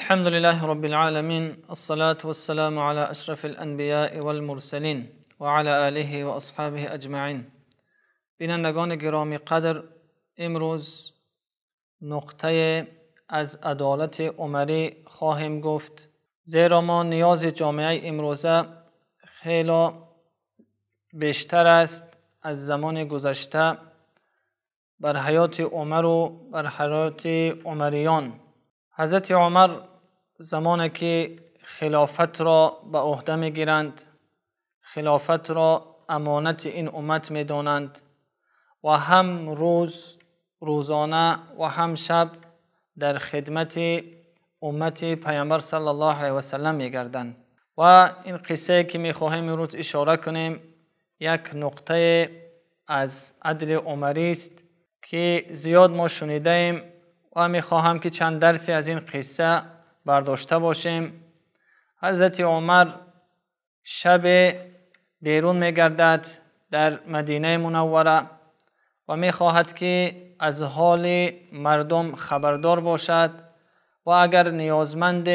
الحمد لله رب العالمين، الصلاة والسلام على أشرف الأنبياء والمرسلين وعلى آله وأصحابه أجمعين. بینندگان گرامی قدر، امروز نقطه از عدالت عمری خواهیم گفت، زیرا ما نیاز جامعه امروزه خیلی بیشتر است از زمان گذشته بر حیات عمر و بر حیات عمریان. حضرت عمر زمانی که خلافت را به عهده میگیرند، خلافت را امانت این امت میدانند و هم روز روزانه و هم شب در خدمت امت پیامبر صلی الله علیه و سلم میگردند. و این قصه که میخواهیم امروز اشاره کنیم یک نقطه از عدل عمری است که زیاد ما شنیده ایم و میخواهم که چند درسی از این قصه برداشته باشیم. حضرت عمر شب بیرون میگردد در مدینه منوره و میخواهد که از حال مردم خبردار باشد و اگر نیازمند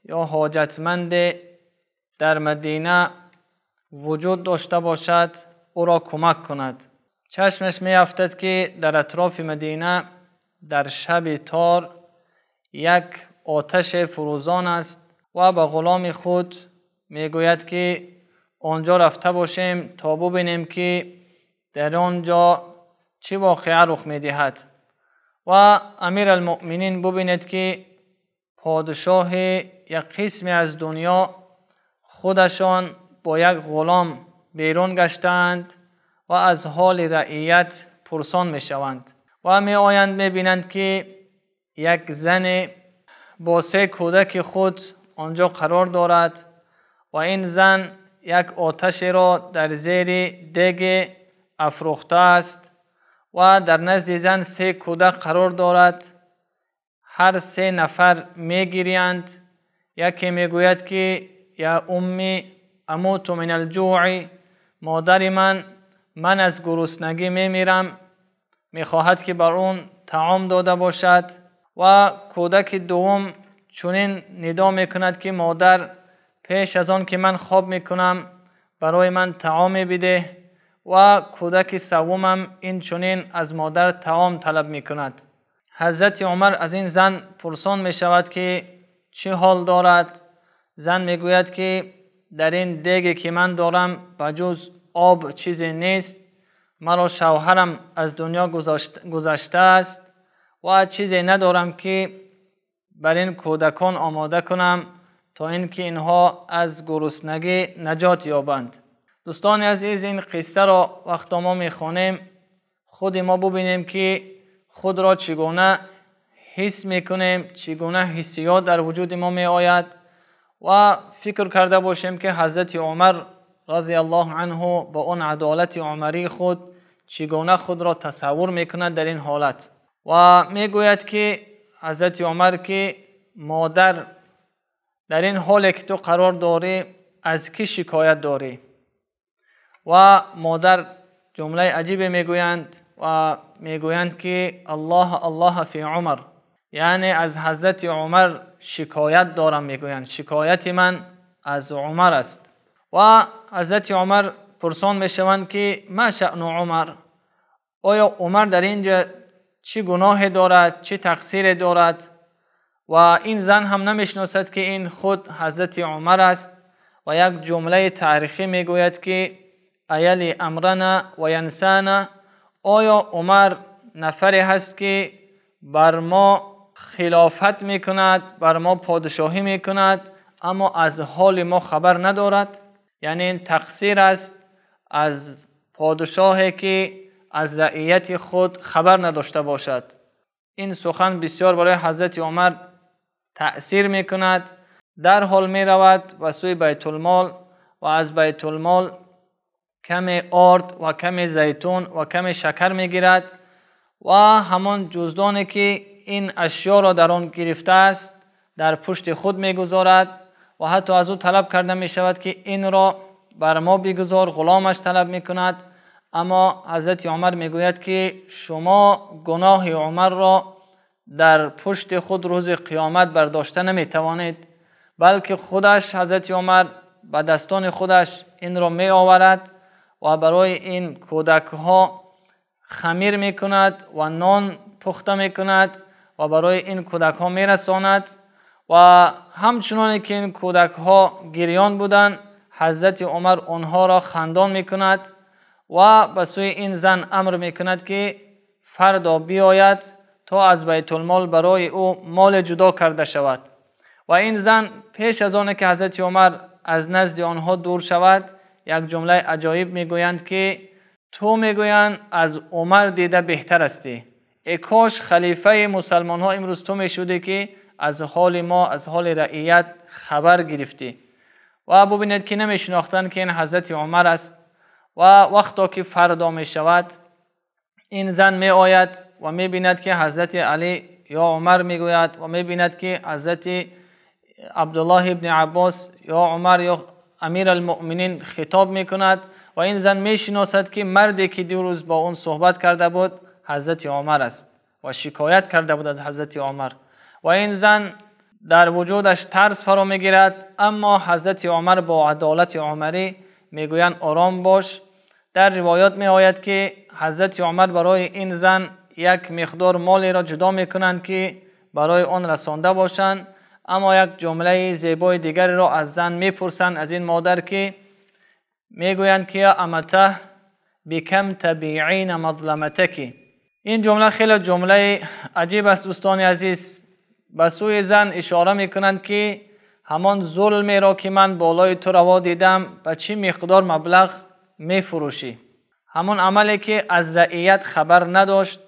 یا حاجتمند در مدینه وجود داشته باشد او را کمک کند. چشمش میافتد که در اطراف مدینه در شب تار یک آتش فروزان است و به غلام خود میگوید که آنجا رفته باشیم تا ببینیم که در آنجا چه واقعه رخ میدهد. و امیرالمؤمنین ببیند که پادشاه یک قسمی از دنیا خودشان با یک غلام بیرون گشتند و از حال رعیت پرسان میشوند و می آیند می بینند که یک زن با سه کودک خود آنجا قرار دارد و این زن یک آتش را در زیر دیگ افروخته است و در نزد زن سه کودک قرار دارد. هر سه نفر می گیریند. یکی می گوید که یا امی اموت من الجوع، مادر من از گرسنگی می میرم. می خواهد که بر اون طعام داده باشد. و کودک دوم چنین ندا می کند که مادر پیش از آن که من خواب می کنم برای من طعام بده. و کودک سومم این چنین از مادر طعام طلب می کند. حضرت عمر از این زن پرسان می شود که چه حال دارد. زن می گوید که در این دیگ که من دارم بجز آب چیزی نیست، مرا شوهرم از دنیا گذشته است و چیزی ندارم که بر این کودکان آماده کنم تا اینکه اینها از گرسنگی نجات یابند. دوستان عزیز، این قصه را وقت ما میخوانیم خود ما ببینیم که خود را چگونه حس میکنیم، چگونه حسیات در وجود ما میآید و فکر کرده باشیم که حضرت عمر رضی الله عنه با اون عدالت عمری خود چگونه خود را تصور میکند در این حالت. و میگوید که حضرت عمر که مادر در این حال که تو قرار داری از کی شکایت داری؟ و مادر جمله عجیب میگویند و میگویند که الله الله فی عمر، یعنی از حضرت عمر شکایت دارم. میگویند شکایت من از عمر است. و حضرت عمر پرسان میشوند که ما شأن عمر، آیا عمر در اینجا چه گناه دارد، چه تقصیر دارد؟ و این زن هم نمیشناسد که این خود حضرت عمر است و یک جمله تاریخی میگوید که ایلی امرنا و ینسانا، آیا عمر نفری هست که بر ما خلافت میکند، بر ما پادشاهی میکند، اما از حال ما خبر ندارد؟ یعنی این تقصیر است از پادشاهی که از رعیت خود خبر نداشته باشد. این سخن بسیار برای حضرت عمر تأثیر میکند. در حال میرود و سوی بیت المال و از بیت المال کمی آرد و کمی زیتون و کمی شکر میگیرد و همان جزدانی که این اشیا را در آن گرفته است در پشت خود میگذارد و حتی از او طلب کرده می شود که این را بر ما بگذار. غلامش طلب می کند، اما حضرت عمر می گوید که شما گناه عمر را در پشت خود روز قیامت برداشته نمیتوانید، بلکه خودش حضرت عمر به دستان خودش این را می آورد و برای این کودک ها خمیر میکند و نان پخته میکند و برای این کودک ها میرساند. و همچنان که این کودک ها گریان بودند، حضرت عمر آنها را خندان میکند و به سوی این زن امر میکند که فردا بیاید تا از بیت المال برای او مال جدا کرده شود. و این زن پیش از آن که حضرت عمر از نزد آنها دور شود، یک جمله عجایب میگویند که تو میگویند از عمر دیده بهتر هستی، ای کاش خلیفه مسلمان ها امروز تو میشدی که از حال ما، از حال رعیت خبر گرفتی. و ببینید که نمیشناختند که این حضرت عمر است. و وقتا که فردا می شود، این زن می آید و می بیند که حضرت علی یا عمر می گوید و می بیند که حضرت عبدالله ابن عباس یا عمر یا امیر المؤمنین خطاب می کند و این زن می شناسد که مردی که دیروز با اون صحبت کرده بود حضرت عمر است و شکایت کرده بود از حضرت عمر. و این زن در وجودش ترس فرا می گیرد، اما حضرت عمر با عدالت عمری می گویند آرام باش. در روایات می آید که حضرت عمر برای این زن یک مقدار مالی را جدا می کنند که برای آن رسانده باشند، اما یک جمله زیبای دیگری را از زن می پرسند، از این مادر، که می گویند که امته بکم تبیعین مظلمتکی. این جمله خیلی جمله عجیب است دوستان عزیز. به سوی زن اشاره می کنند که همان ظلمی را که من بالای تو روا دیدم به چی مقدار مبلغ می فروشی؟ همان عملی که از رعیت خبر نداشت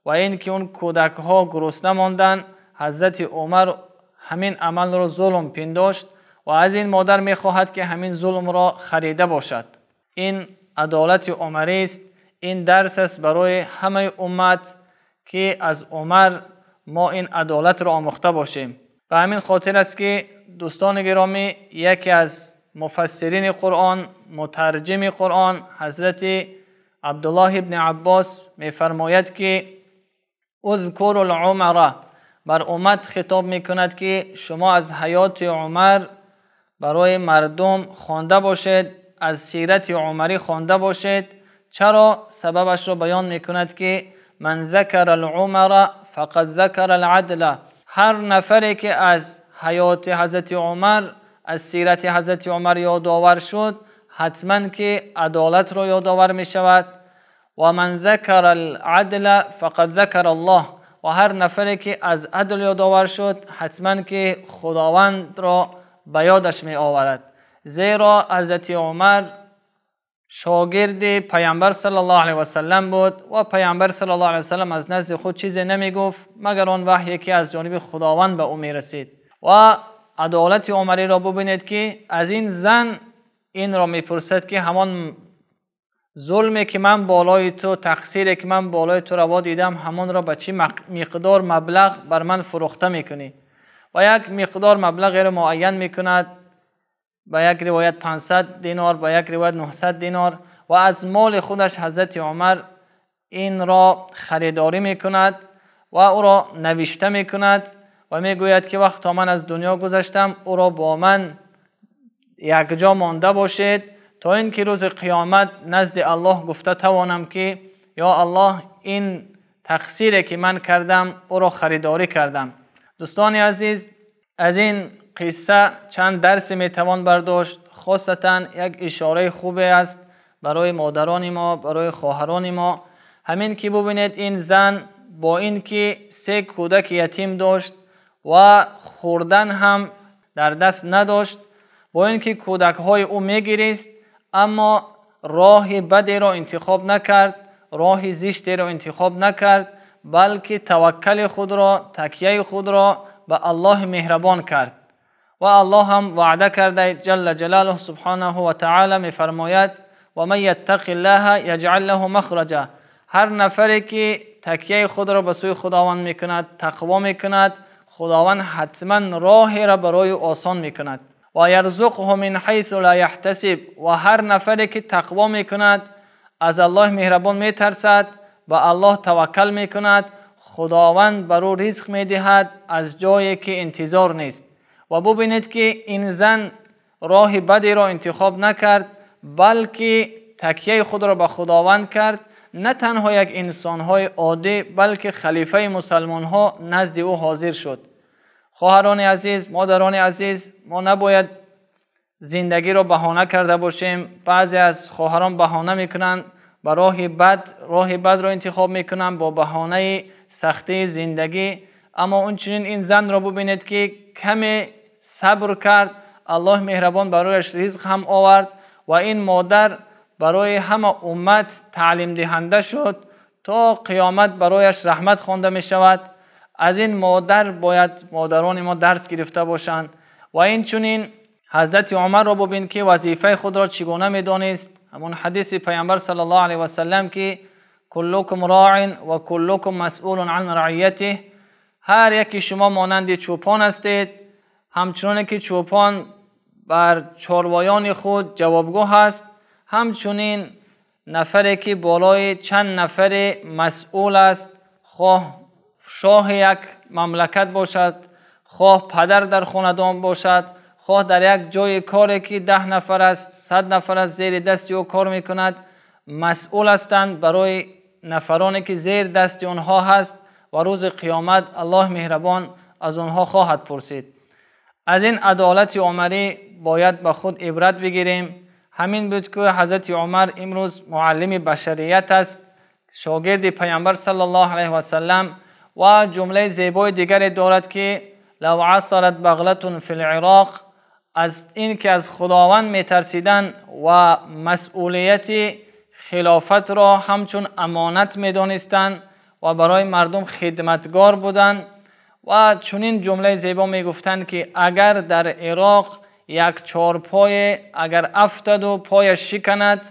و این که اون کودک ها گرسنه ماندن، حضرت عمر همین عمل را ظلم پنداشت و از این مادر می خواهد که همین ظلم را خریده باشد. این عدالت عمری است. این درس است برای همه امت که از عمر ما این عدالت را آموخته باشیم. به همین خاطر است که دوستان گرامی، یکی از مفسرین قرآن، مترجم قرآن، حضرت عبدالله ابن عباس میفرماید که اذکر العمر، بر امت خطاب میکند که شما از حیات عمر برای مردم خوانده باشید، از سیرت عمری خوانده باشید. چرا؟ سببش را بیان میکند که من ذکر العمر فقد ذکر العدل. هر نفری که از حیات حضرت عمر، از سیرت حضرت عمر یادآور شد، حتما که عدالت را یادآور می شود. و من ذکر العدل فقد ذکر الله. و هر نفری که از عدل یادآور شد، حتما که خداوند را به یادش می آورد. زیرا حضرت عمر شاگرد پیامبر صلی الله علیه و سلم بود و پیامبر صلی الله علیه و سلم از نزد خود چیزی نمی گفت مگر آن وحی که از جانب خداوند به او می رسید. و عدالت عمری را ببینید که از این زن این را میپرسد که همان ظلمی که من بالای تو، تقصیری که من بالای تو روا دیدم، همان را به چی مقدار مبلغ بر من فروخته میکنی؟ و یک مقدار مبلغ را معین میکند، با یک روایت 500 دینار، با یک روایت 900 دینار، و از مال خودش حضرت عمر این را خریداری میکند و او را نوشته میکند و میگوید که وقت تا من از دنیا گذشتم او را با من یکجا مانده باشید تا اینکه روز قیامت نزد الله گفته توانم که یا الله، این تقصیری که من کردم او را خریداری کردم. دوستان عزیز، از این قصه چند درس میتوان برداشت. خاصتا یک اشاره خوبی است برای مادران ما، برای خواهران ما. همین که ببینید این زن با اینکه 3 کودک یتیم داشت و خوردن هم در دست نداشت، با اینکه کودکهای او میگریست، اما راه بدی را انتخاب نکرد، راه زشتی را انتخاب نکرد، بلکه توکل خود را، تکیه خود را به الله مهربان کرد. و الله هم وعده کرده جل جلاله سبحانه و تعالی میفرماید و من یتق الله یجعل له مخرجا. هر نفری که تکیه خود را به سوی خداوند میکند، تقوا میکند، خداوند حتما راه را برای آسان میکند. و یرزقه من حیث لا یحتسب. و هر نفری که تقوا میکند، از الله مهربان میترسد، به الله توکل میکند، خداوند بر او رزق می‌دهد از جایی که انتظار نیست. و ببینید که این زن راه بدی را انتخاب نکرد، بلکه تکیه خود را به خداوند کرد. نه تنها یک انسان‌های عادی، بلکه خلیفه مسلمان‌ها نزد او حاضر شد. خواهران عزیز، مادران عزیز، ما نباید زندگی را بهانه کرده باشیم. بعضی از خواهران بهانه میکنند، به راه بد را انتخاب میکنند با بهانه سختی زندگی. اما اون چنین این زن را ببینید که کمی صبر کرد، الله مهربان برایش رزق هم آورد و این مادر برای همه امت تعلیم دهنده شد، تا قیامت برایش رحمت خوانده می شود. از این مادر باید مادران ما درس گرفته باشند. و این چنین حضرت عمر را ببین که وظیفه خود را چگونه می دانست. همون حدیث پیامبر صلی الله علیه و سلم که کلکم راع و کلکم مسئول عن رعیته، هر یکی شما مانند چوپان هستید، همچنان که چوپان بر چاروایان خود جوابگو هست، همچنین نفری که بالای چند نفر مسئول است، خواه شاه یک مملکت باشد، خواه پدر در خاندان باشد، خواه در یک جای کاری که 10 نفر است، 100 نفر است زیر دست او کار میکند، مسئول هستند برای نفرانی که زیر دست آنها هست و روز قیامت الله مهربان از آنها خواهد پرسید. از این عدالت عمری باید به خود عبرت بگیریم. همین بود که حضرت عمر امروز معلم بشریت است، شاگرد پیامبر صلی الله علیه و سلم. و جمله زیبای دیگری دارد که لو عصرت بغلة فی العراق، از این که از خداوند میترسیدن و مسئولیت خلافت را همچون امانت میدانستند و برای مردم خدمتگار بودند. و چنین جمله زیبا میگفتند که اگر در عراق یک چارپای اگر افتد و پایش شکند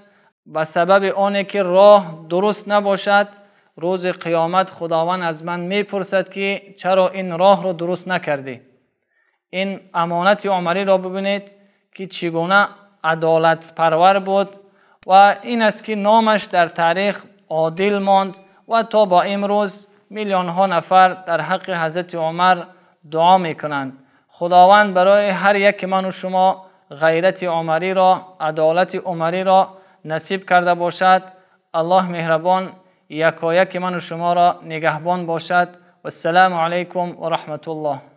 به سبب آنه که راه درست نباشد، روز قیامت خداوند از من میپرسد که چرا این راه رو درست نکردی. این امانت عمری را ببینید که چگونه عدالت پرور بود و این است که نامش در تاریخ عادل ماند و تا با امروز میلیون ها نفر در حق حضرت عمر دعا میکنند. خداوند برای هر یک من و شما غیرت عمری را، عدالت عمری را نصیب کرده باشد. الله مهربان یکایک من و شما را نگهبان باشد. و السلام علیکم و رحمت الله.